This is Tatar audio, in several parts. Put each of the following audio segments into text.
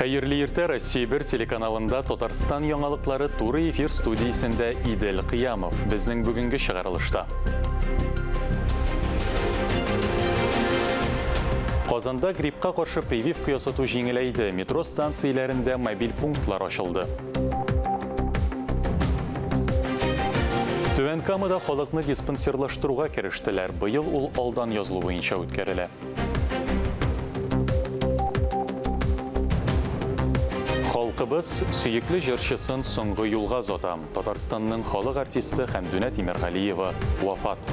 Хәерле иртә, Россия 1 телеканалында Татарстан яңалыклары туры эфир студиясендә Идел Кыямов. Безнең бүгенге чыгарылышта. Казанда гриппка каршы прививка ясату җиңеләйде. Метро станцияләрендә мобиль пунктлар ачылды. Түбән Камада халыкны диспансерлаштыруга керештеләр. Быел ул алдан язылу буенча үткәрелә. Халкыбыз сөекле җырчысын соңгы юлга озата. Татарстанның халык артисты Хәмдүнә Тимергалиева вафат.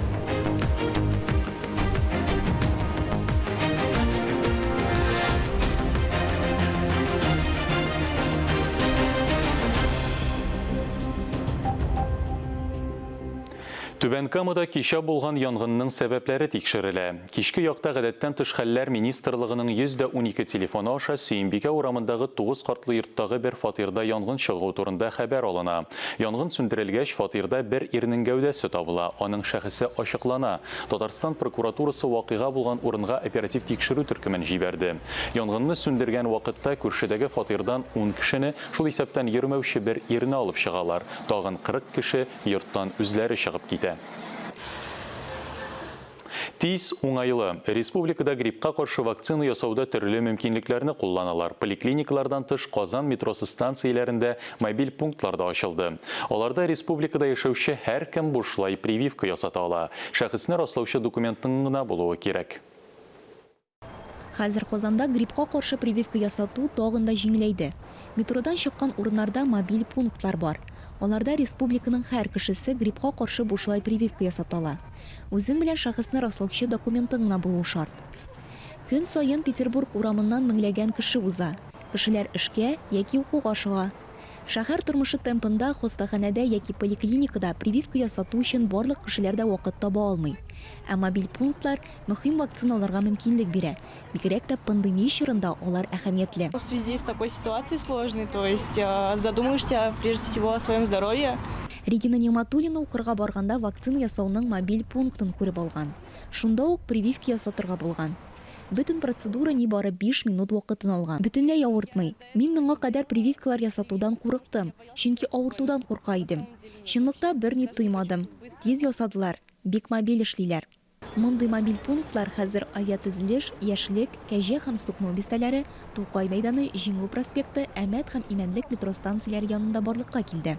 Түбән Камада кичә булган янгынның сәбәпләре тикшерелә. Кичке якта гадәттән тыш хәлләр министрлыгының 112 телефоны аша Сөембикә урамындагы 9 катлы йорттагы бер фатирда янгын чыгуы турында хәбәр алына. Янгын сүндерелгәч, фатирда бер ирнең гәүдәсе табыла, аның шәхесе ачыклана. Татарстан прокуратурасы вакыйга булган урынга оператив тикшерү төркемен җибәрде. Янгынны сүндергән вакытта күршедәге фатирдан ун кешене, шул исәптән йөрмәүче бер ирне алып чыгалар. Тагын 40 кеше йорттан үзләре чыгып китә. Тиз, уңайлы. Республикада гриппка каршы вакцина ясауда төрле мөмкинлекләрне кулланалар. Поликлиникалардан тыш Казан метросы станцияләрендә мобиль пунктлар да ачылды. Аларда республикада яшәүче һәркем бушлай прививка ясата ала. Шәхесне раслаучы документның гына булуы кирәк. Хәзер Казанда гриппка каршы прививка ясату тагын да җиңеләйде. Метродан чыккан урыннарда мобиль пунктлар бар. Аларда республиканың һәр кешесе гриппка каршы бушлай прививка ясата ала. Үзең белән шәхесне раслаучы документың гына булуы шарт. Көн саен Петербург урамыннан меңләгән кеше уза. Кешеләр эшкә яки укуга ашыга. Шәһәр тормышы темпында хастаханәдә яки поликлиникада прививка ясату өчен барлык кешеләр дә вакыт таба алмый. Ә мобиль пунктлар мөһим вакцина алырга мөмкинлек бирә. Бигрәк тә пандемия чорында алар әһәмиятле. В связи с такой ситуацией сложной, то есть задумаешься прежде всего о своем здоровье. Регина Нигъмәтуллина укырга барганда вакцина ясауның мобиль пунктын күреп алган. Шунда ук прививка ясатырга булган. Бөтен процедура нибары биш минут вакытын алган. Бөтенләй авыртмый. Мин моңа кадәр прививкалар ясатудан курыктым, чөнки авыртудан курка идем. Чынлыкта берни тоймадым. Тиз ясадылар, бик мобиль эшлиләр. Мондый мобиль пунктлар хәзер Авиатөзелеш, Яшьлек, Кәҗә һәм Сукно бистәләре, Тукай мәйданы, Җиңү проспекты, Әмәт һәм Имәнлек метро станцияләре янында барлыкка килде.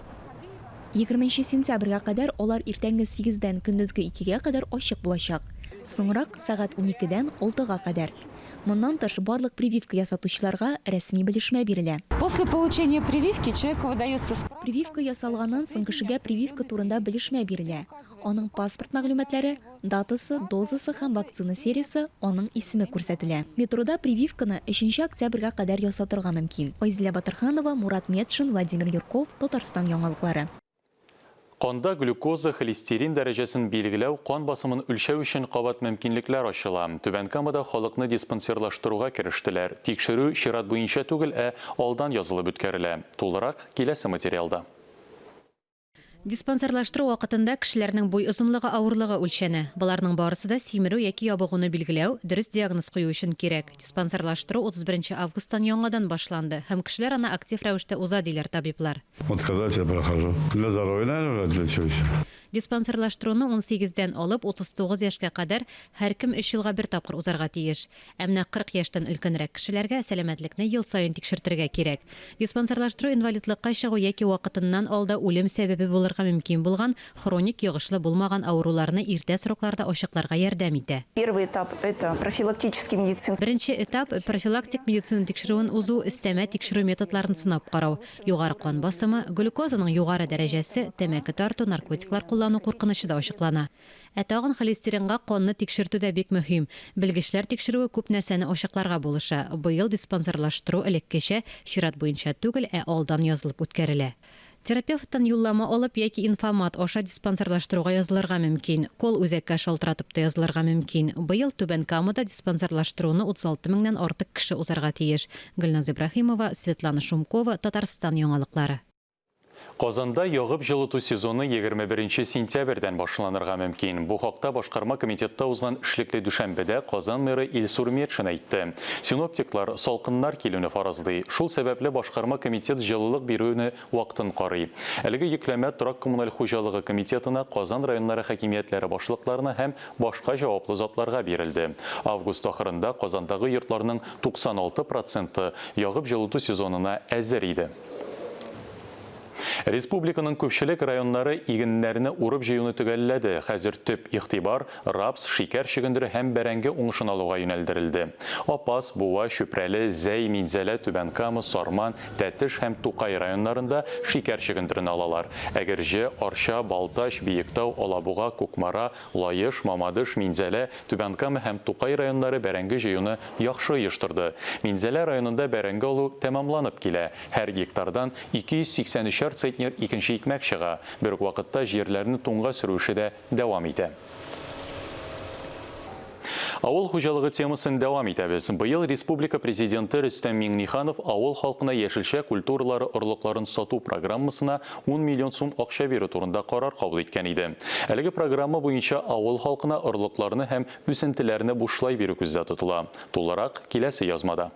Егерменче сентябрьгә кадәр алар иртәнге сигездән көндезге икегә кадәр ачык булачак. Соңрак, сәгать уникедән алтыга кадәр. Моннан тыш, барлык прививка ясатучыларга рәсми белешмә бирелә. После получения прививки человеку выдается справка. Прививка ясалганнан соң кешегә прививка турында белешмә бирелә. Аның паспорт мәгълүматлары, датасы, дозасы һәм вакцина сериясе, аның исеме күрсәтелә. Метрода прививканы өченче октябрьгә кадәр ясатырга мөмкин. Айзилә Батырханова, Мурат Метшин, Владимир Юрков, Татарстан яңалыклары. Канда глюкоза, холестерин дәрәҗәсен билгеләү, кан басымын үлчәү өчен кабат мөмкинлекләр ачыла. Түбән Камада халыкны диспансерлаштыруга керештеләр. Тикшерү чират буенча түгел, ә алдан язылып үткәрелә. Тулырак, киләсе материалда. Диспансерлаштыру вакытында кешеләрнең буй озынлыгы, авырлыгы үлчәнә. Боларның барысы да симерү яки ябыгуны билгеләү, дөрес диагноз кую өчен кирәк. Диспансерлаштыру 31 августтан яңадан башланды һәм кешеләр аны актив рәвештә уза, диләр табиблар. Вот когда я прохожу. Для здоровья, наверное, для чего еще. Диспансерлаштыруны унсигездән алып 39 яшькә кадәр һәркем өч елга бер тапкыр узарга тиеш. Ә менә 40 яшьтән өлкәнрәк кешеләргә сәламәтлекне ел саен тикшертергә кирәк. Диспансерлаштыру инвалидлыкка чыгу яки вакытыннан алда үлем сәбәбе булырга мөмкин булган хроник йогышлы булмаган авыруларны иртә срокларда ачыкларга ярдәм итә. Первый этап, это профилактический медицинский. Беренче этап, профилактик медицина тикшерүен узу, өстәмә тикшерү методларын сынап карау, югары кан басымы, глюкозаның югары дәрәҗәсе, тәмәке тарту, наркотиклар куллану куркынычы да ачыклана. Ә тагын холестеринга канны тикшертү дә бик мөһим. Белгечләр тикшерүе күп нәрсәне ачыкларга булыша. Быел диспансерлаштыру элеккечә, чират буенча түгел, ә алдан язылып үткәрелә. Терапевттан юллама алып яки инфомат аша диспансерлаштыруга язылырга мөмкин. Колл-үзәккә шалтыратып та язылырга мөмкин. Быел Түбән Камада диспансерлаштыруны 36 меңнән артык кеше узарга тиеш. Гөлназ Ибраһимова, Светлана Шумкова, Татарстан яңалыклары. Казанда ягып җылыту сезоны 21 сентябрьдән башланырга мөмкин. Бу хакта башкарма комитетта узган эшлекле дүшәмбедә Казан мэры Илсур Метшин әйтте. Синоптиклар салкыннар килүне фаразлый. Шул сәбәпле башкарма комитет җылылык бирүне вакытын карый. Әлеге йөкләмә торак-коммуналь хуҗалыгы комитетына, Казан районнары хакимиятләре башлыкларына һәм башка җаваплы затларга бирелде. Август ахырында Казандагы йортларның 96 проценты ягып җылыту сезонына әзер иде. Республиканың күпчелек районнары игеннәрне урып-җыюны төгәлләде. Хәзер төп игътибар рапс, шикәр чөгендере һәм бәрәңге уңышын алуга юнәлдерелде. Апас, Буа, Чүпрәле, Зәй, Минзәлә, Түбән Кама, Сарман, Тәтеш һәм Тукай районнарында шикәр чөгендерен алалар. Әгерҗе, Арча, Балтач, Биектау, Алабуга, Кукмара, Лаеш, Мамадыш, Минзәлә, Түбән Кама һәм Тукай районнары бәрәңге җыюны яхшы оештырды. Минзәлә районында бәрәңге алу тәмамланып килә. Һәр гектардан 283 әр центнер икенче икмәк чыга. Бер үк вакытта җирләрне туңга сөрү эше дә дәвам итә. Авыл хуҗалыгы темасын дәвам итәбез. Быел республика Президенты Рөстәм Миңнеханов авыл халкына яшелчә культуралары орлыкларын сату программасына 10 миллион сум акча бирү турында карар кабул иткән иде. Әлеге программа буенча авыл халкына орлыкларны һәм үсентеләрне бушлай бирү күздә тотыла. Тулырак киләсе язмада.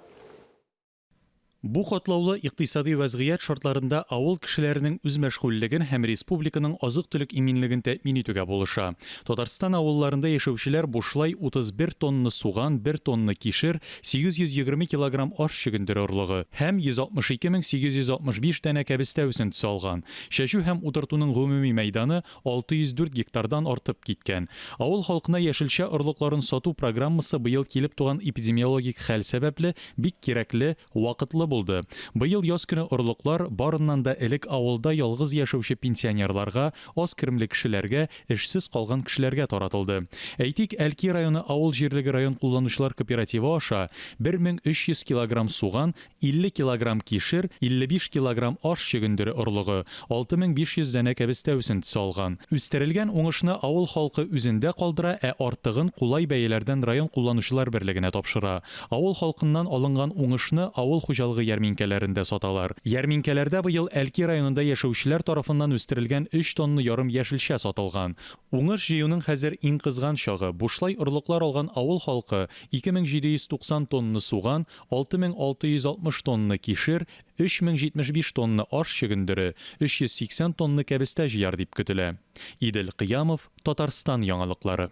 Бу катлаулы икътисади вәзгыять шартларында авыл кешеләренең үзмәшгульлеген һәм республиканың азык-төлек иминлеген тәэмин итүгә булыша. Татарстан авылларында яшәүчеләр бушлай 31 тонна суган, бер тонна кишер, 820 килограмм аш чөгендере орлыгы һәм 162 865 данә кәбестә үсентесе алган. Чәчү һәм утыртуның гомуми мәйданы 604 гектардан артып киткән. Авыл халкына яшелчә орлыкларын сату программасы быел килеп туган эпидемиологик хәл сәбәпле бик кирәкле, вакытлы булды. Быел яз көне орлыклар, барыннан да элек авылда ялгыз яшәүче пенсионерларга, аз керемле кешеләргә, эшсез калган кешеләргә таратылды. Әйтик, Әлки районы авыл җирлеге район кулланучылар кооперативы аша 1300 килограмм суган, 50 килограмм кишер, 55 килограмм аш чөгендере орлыгы, 6500 данә кәбестә үсентесе алган. Үстерелгән уңышны авыл халкы үзендә калдыра, ә артыгын кулай бәяләрдән район кулланучылар берлегенә тапшыра. Авыл халкыннан алынган уңышны авыл хуҗалыгы ярминкәләрендә саталар. Ярминкәләрдә быел Әлки районында яшәүчеләр тарафыннан үстерелгән өч тонна ярым яшелчә сатылган. Уңыш җыюның хәзер иң кызган чагы. Бушлай орлыклар алган авыл халкы 2790 тонна суган, 6660 тонна кишер, 3075 тонна аш чөгендере, 380 тонна кәбестә җыяр дип көтелә. Идел Кыямов, Татарстан яңалыклары.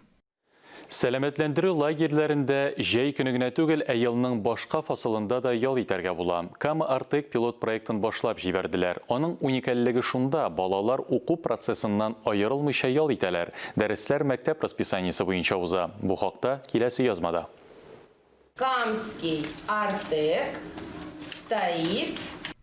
Сәламәтләндерү лагерьләрендә җәй көне генә түгел, ә елның башка фасылында да ял итәргә була. Кама Артек пилот проектын башлап җибәрделәр. Аның уникальлеге шунда, балалар уку процессыннан аерылмыйча ял итәләр. Дәресләр мәктәп расписаниесе буенча уза. Бу хакта киләсе язмада. Камский Артек стоит.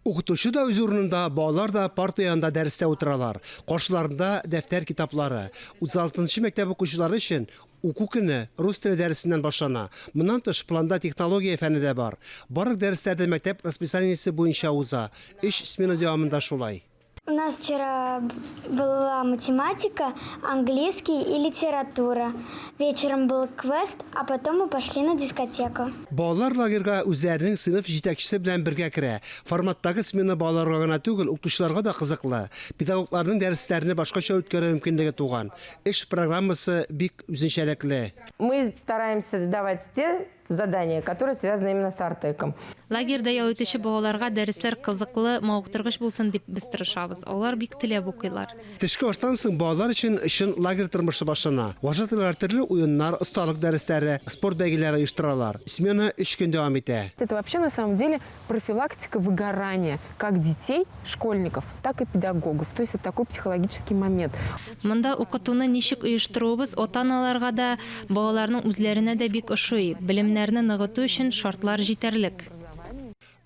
Укытучы да үз урынында, балалар да парта янында дәрестә утыралар. Каршыларында дәфтәр, китаплары. 36 нчы мәктәп укучылары өчен уку көне рус теле дәресеннән башлана. Моннан тыш, планда технология фәне дә бар. Барлык дәресләр дә мәктәп расписаниесе буенча уза. Өч смена дәвамында шулай. У нас вчера была математика, английский и литература. Вечером был квест, а потом мы пошли на дискотеку. Балалар лагерьга үзләренең сыйныф җитәкчесе белән бергә керә. Форматтагы смена балаларга гына түгел, укытучыларга да кызыклы. Педагогларның дәресләрне башкача үткәрү мөмкинлеге туган. Эш программасы бик үзенчәлекле. Мы стараемся давать те задания, которые связаны именно с Артеком. Лагерьда ял итүче балаларга дәресләр кызыклы, мавыктыргыч булсын дип без тырышабыз. Алар бик теләп укыйлар. Төшке аштан соң балалар өчен чын лагерь тормышы башлана. Вожатыйлар төрле уеннар, осталык дәресләре, спорт бәйгеләре оештыралар. Смена өч көн дәвам итә. Это вообще на самом деле профилактика выгорания как детей, школьников, так и педагогов. То есть это такой психологический момент. Монда укытуны ничек оештыруыбыз ата-аналарга да, балаларның үзләренә дә бик ошый. Белемнәрне ныгыту өчен шартлар җитәрлек.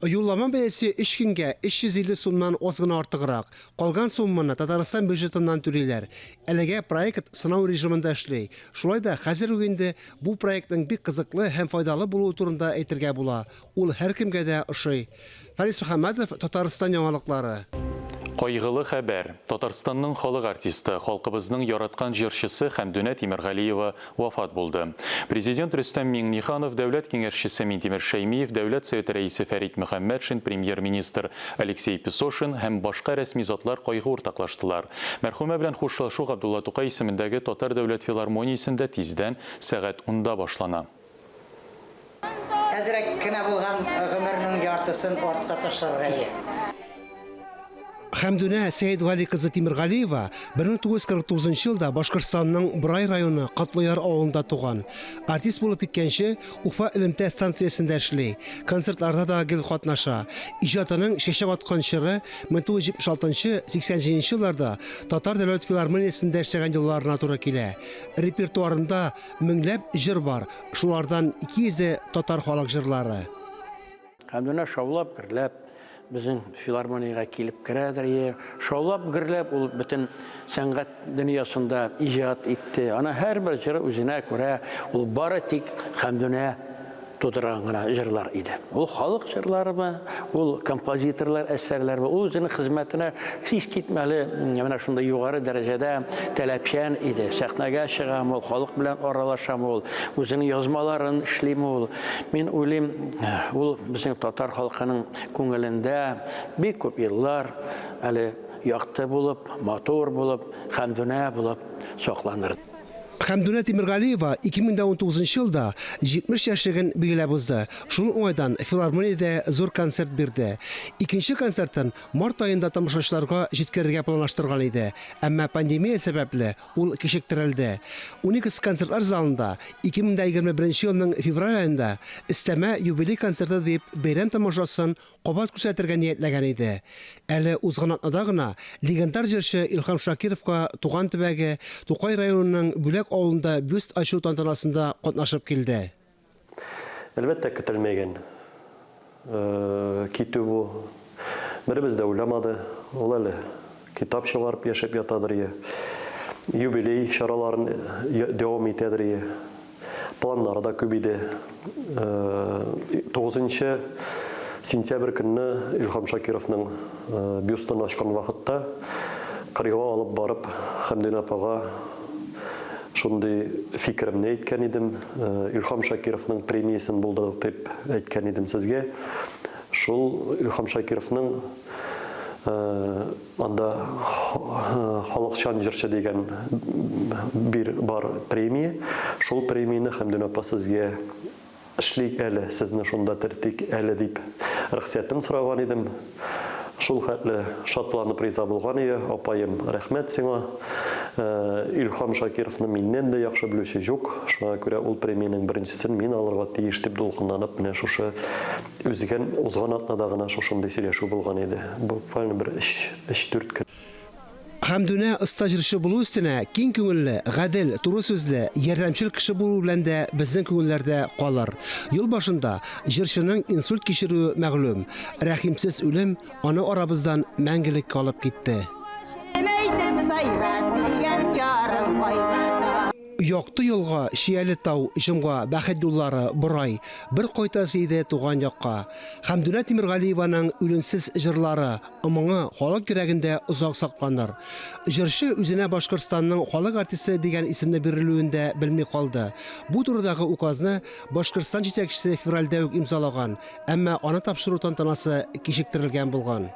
Юллама бәясе өч көнгә 350 сумнан аз гына артыграк. Калган сумманы Татарстан бюджетыннан түлиләр. Әлегә проект сынау режимында эшли. Шулай да хәзер үк инде бу проектның бик кызыклы һәм файдалы булуы турында әйтергә була. Ул һәркемгә дә ошый. Фарис Мөхәммәтов, Татарстан яңалыклары. Кайгылы хәбәр. Татарстанның халык артисты, халкыбызның яраткан җырчысы Хәмдүнә Тимергалиева вафат булды. Президент Рөстәм Миңнеханов, Дәүләт Киңәшчесе Минтимер Шәймиев, Дәүләт Советы Рәисе Фәрит Мөхәммәтшин, Премьер-министр Алексей Песошин һәм башка рәсми затлар кайгы уртаклаштылар. Мәрхүмә белән хушлашу Габдулла Тукай исемендәге Татар дәүләт филармониясендә тиздән сәгать унда башлана. Әзрәк кенә булган гомернең яртысын артка ташларга ия. Хәмдүнә Сәетгали кызы Тимергалиева 1949 елда Башкортстанның Борай районы Котлыяр авылында туган. Артист булып киткәнче Уфа элемтә станциясендә эшли, концертларда да гел катнаша. Иҗатының чәчәк аткан чоры 1976-87 елларда Татар дәүләт филармониясендә эшләгән елларына туры килә. Репертуарында меңләп җыр бар, шулардан 200-е татар халык җырлары. Хәмдүнә шаулап-гөрләп безнең филармониягә килеп керәдер ие. Шаулап-гөрләп ул бөтен сәнгать дөньясында иҗат итте. Аның һәрбер җыры үзенә күрә, ул бары тик Хәмдүнә тудырган гына җырлар иде. Ул халык җырларымы, ул композиторлар әсәрләрме, ул үзенең хезмәтенә искитмәле менә шундый югары дәрәҗәдә таләпчән иде. Сәхнәгә чыгамы ул, халык белән аралашамы ул, үзенең язмаларын эшлиме ул. Мин уйлыйм, ул безнең татар халкының күңелендә бик күп еллар әле якты булып, матур булып, Хәмдүнә булып сакланыр. Хәмдүнә Тимергалиева 2019 елда 70 яшьлеген билгеләп узды. Шул уңайдан филармониядә зур концерт бирде. Икенче концертын март аенда тамашачыларга җиткерергә планлаштырган иде, әмма пандемия сәбәпле ул кичектерелде. Уникс концертлар залында 2021 елның февраль аенда өстәмә юбилей концерты дип бәйрәм тамашасын кабат күрсәтергә ниятләгән иде. Әле узган атнада гына легендар җырчы Илһам Шакировка туган төбәге Тукай районының Бүләк авылында бюст ачу тантанасында катнашып килде. Әлбәттә, көтелмәгән китү бу. Беребез дә уйламады. Ул әле китап чыгарып яшәп ятадыр ие. Юбилей чараларын дәвам итәдер ие. Планнары да күп иде. 9 сентябрь көнне Илһам Шакировның бюстын ачкан вакытта кырыйга алып барып Хәмдүнә апага шундый фикеремне әйткән идем. Илһам Шакировның премиясен булдырдык дип әйткән идем сезгә. Шул Илһам Шакировның Анда Халыкчан җырчы дигән бир бар премия. Шул премияне Хәмдүнә апа сезгә эшлик әле, сезне шунда тертик әле дип рөхсәтен сораган идем. Шул хәтле шатланып риза булган ие, апаем, рәхмәт сиңа. Илһам Шакировны миннән дә яхшы белүче җук, шуңа күрә ул премиянең беренчесен мин алырга тиеш дип дулкынланып менә шушы Үзгән, узган атнада гына шушындый сөйләшү булган иде. Буквально бер өч, өч-дүрт көн. Хәмдүнә оста җырчы булу өстенә, киң күңелле, гадел, туры сүзле, ярдәмчел кеше булуы белән дә безнең күңелләрдә калыр. Ел башында җырчының инсульт кичерүе мәгълүм. Рәхимсез үлем аны арабыздан мәңгелеккә алып китте. Әйтеп сайра сөйгән ярым кайда. Якты елга, Чияле тау, Җомга, Бәхет юллары, Борай, Бер кайтасы иде туган якка. Хәмдүнә Тимергалиеваның үлемсез җырлары, моңы халык йөрәгендә озак сакланыр. Җырчы үзенә Башкортстанның халык артисты дигән исемне бирелүен дә белми калды. Бу турыдагы указны Башкортстан җитәкчесе февральдә үк имзалаган, әмма аны тапшыру тантанасы кичектерелгән булган.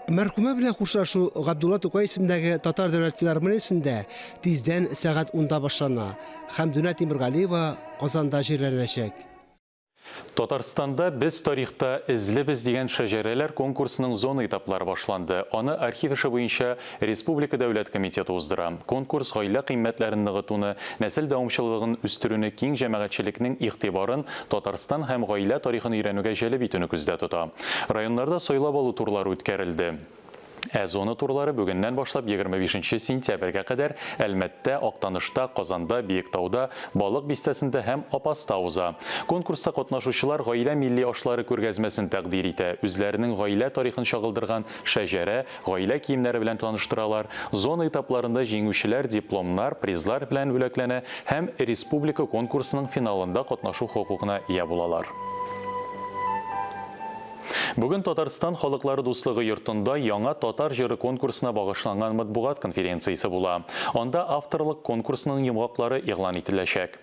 Мәрхүмә белән хушлашу Габдулла Тукай исемендәге Татар дәүләт филармониясендә тиздән сәгать унда башлана. Хәмдүнә Тимергалиева Казанда җирләнәчәк. Татарстанда Без тарихта эзлебез дигән шәҗәрәләр конкурсының зона этаплары башланды. Аны архив эше буенча республика дәүләт комитеты уздыра. Конкурс гаилә кыйммәтләрен ныгытуны, нәсел дәвамчылыгын үстерүне, киң җәмәгатьчелекнең игътибарын Татарстан һәм гаилә тарихын өйрәнүгә җәлеп итүне күздә тота. Районнарда сайлап алу турлары үткәрелде. Ә зона турлары бүгеннән башлап 25 сентябрьгә кадәр Әлмәттә, Актанышта, Казанда, Биектауда, Балык Бистәсендә һәм Апаста уза. Конкурста катнашучылар гаилә милли ашлары күргәзмәсен тәкъдир итә, үзләренең гаилә тарихын чагылдырган шәҗәрә, гаилә киемнәре белән таныштыралар. Зона этапларында җиңүчеләр дипломнар, призлар белән бүләкләнә һәм республика конкурсының финалында катнашу хокукына ия булалар. Бүген Татарстан халыклары дуслыгы йортында яңа татар җыры конкурсына багышланган матбугат конференциясе була. Анда авторлык конкурсының йомгаклары игълан ителәчәк.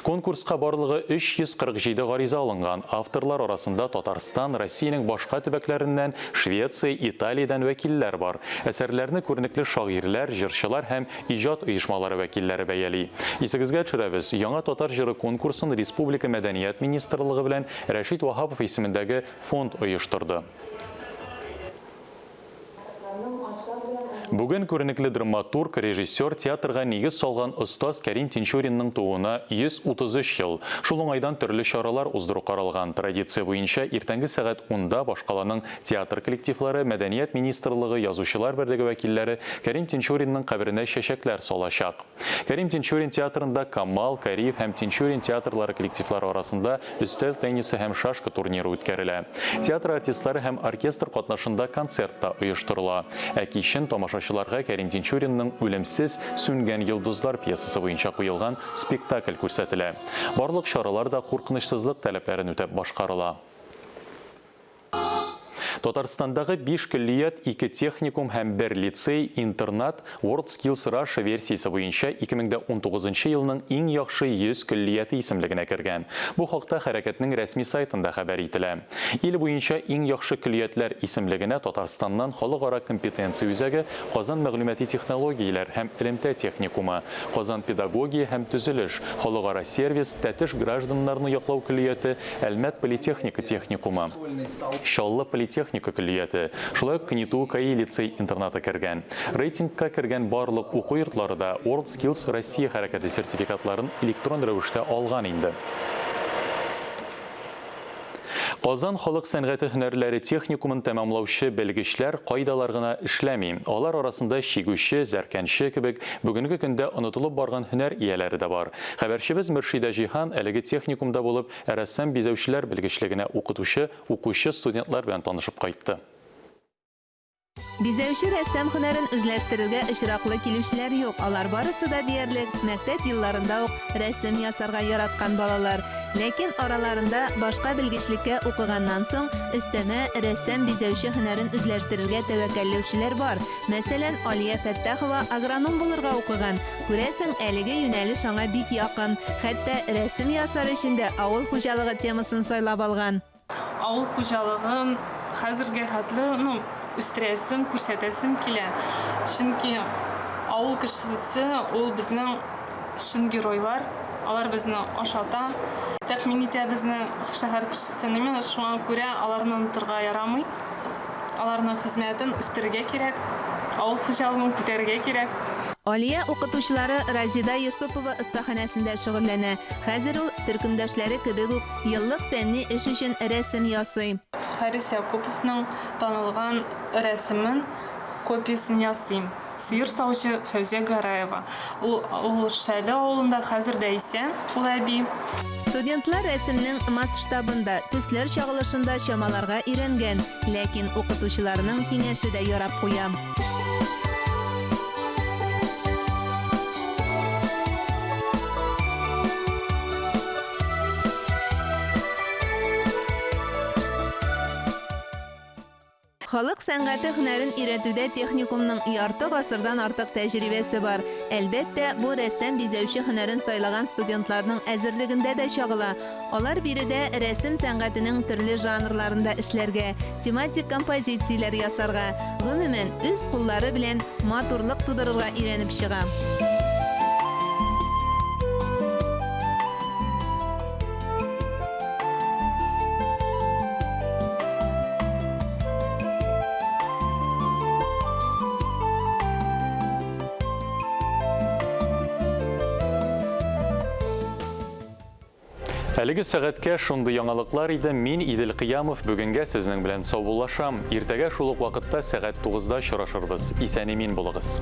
Конкурска барлыгы 347 гариза алынган. Авторлар арасында Татарстан, Россиянең башка төбәкләреннән, Швеция, Италиядән вәкилләр бар. Әсәрләрне күренекле шагыйрьләр, җырчылар һәм иҗат оешмалары вәкилләре бәяли. Исегезгә төшерәбез, Яңа татар җыры конкурсын республика Мәдәният министрлыгы белән Рәшит Ваһапов исемендәге фонд оештырды. Бүген күренекле драматург, режиссер, театрга нигез салган остаз Кәрим Тинчуринның тууына 133 ел. Шул уңайдан төрле чаралар уздыру каралган. Традиция буенча иртәнге сәгать унда башкаланың театр коллективлары, Мәдәният министрлыгы, Язучылар берлеге вәкилләре Кәрим Тинчуринның каберенә чәчәкләр салачак. Кәрим Тинчурин театрында Камал, Кариев һәм Тинчурин театрлары коллективлары арасында өстәл теннисы һәм шашка турниры үткәрелә. Театр артистлары һәм оркестр катнашында концерт та оештырыла. Ә кичен тамашачыларга Кәрим Тинчуринның Үлемсез, сүнгән йолдызлар пьесасы буенча куелган спектакль күрсәтелә. Барлык чаралар да куркынычсызлык таләпләрен үтәп башкарыла. Татарстандагы биш көллият, ике техникум һәм бер лицей, интернат WorldSkills Russia версиясе буенча 2019 елның иң яхшы 100 көллияте исемлегенә кергән. Бу хакта хәрәкәтнең рәсми сайтында хәбәр ителә. Ил буенча иң яхшы көллиятләр исемлегенә Татарстаннан Халыкара компетенция үзәге, Казан мәгълүмати технологияләр һәм элемтә техникумы, Казан педагогия һәм төзелеш, Халыкара сервис, Тәтеш гражданнарны яклау көллияте, Әлмәт политехника техникумы, Чаллы политехника көллияте, шулай ук КНИТУ-КАИ лицей-интернаты кергән. Рейтингка кергән барлык уку йортлары да WorldSkills Россия хәрәкәте сертификатларын электрон рәвештә алган инде. Казан халык сәнгате һөнәрләре техникумын тәмамлаучы белгечләр кайдалар гына эшләми. Алар арасында чигүче, зәркәнче кебек бүгенге көндә онытылып барган һөнәр ияләре дә бар. Хәбәрчебез Мөршидә Җиһан әлеге техникумда булып, рәссам-бизәүчеләр белгечлегенә укытучы укучы студентлар белән танышып кайтты. Бизәүче рәссам һөнәрен үзләштерергә очраклы килүчеләр юк, алар барысы да диярлек мәктәп елларында ук рәсем ясарга яраткан балалар. Ләкин араларында башка белгечлеккә укыганнан соң өстәмә рәссам-бизәүче һөнәрен үзләштерергә тәвәккәлләүчеләр бар. Мәсәлән, Алия Фәттахова агроном булырга укыган. Күрәсең, әлеге юнәлеш аңа бик якын. Хәтта рәсем ясар өчен дә авыл хуҗалыгы темасын сайлап алган. Авыл хуҗалыгын хәзергә хәтле, ну, үстерәсем, күрсәтәсем килә. Чөнки авыл кешесе ул безнең чын геройлар. Алар безне ашата, тәэмин итә безне, шәһәр кешесен. Именно шуңа күрә аларны онытырга ярамый. Аларның хезмәтен үстерергә кирәк, авыл хуҗалыгын күтәрергә кирәк. Алия укытучылары Разида Йосыпова остаханәсендә шөгыльләнә. Хәзер ул, төркемдәшләре кебек үк, еллык фәнни эш өчен рәсем ясый. Харис Якуповның танылган рәсемен копиясен ясыйм. Сыер савучы Фәүзия Гараева. Ул ул Шәле авылында хәзер дә исән, ул әби. Студентлар рәсемнең масштабын да, төсләр чагылышын да чамаларга өйрәнгән, ләкин укытучыларының киңәше дә ярап куя. Халык сәнгате һөнәрен өйрәтүдә техникумның ярты гасырдан артык тәҗрибәсе бар. Әлбәттә, бу рәссам-бизәүче һөнәрен сайлаган студентларның әзерлегендә дә чагыла. Алар биредә рәсем сәнгатенең төрле жанрларында эшләргә, тематик композицияләр ясарга, гомумән, үз куллары белән матурлык тудырырга өйрәнеп чыга. Әлеге сәгатькә шундый яңалыклар иде. Мин Идел Кыямов бүгенгә сезнең белән саубуллашам. Иртәгә шул ук вакытта сәгать 9-да очрашырбыз. Исән-имин булыгыз.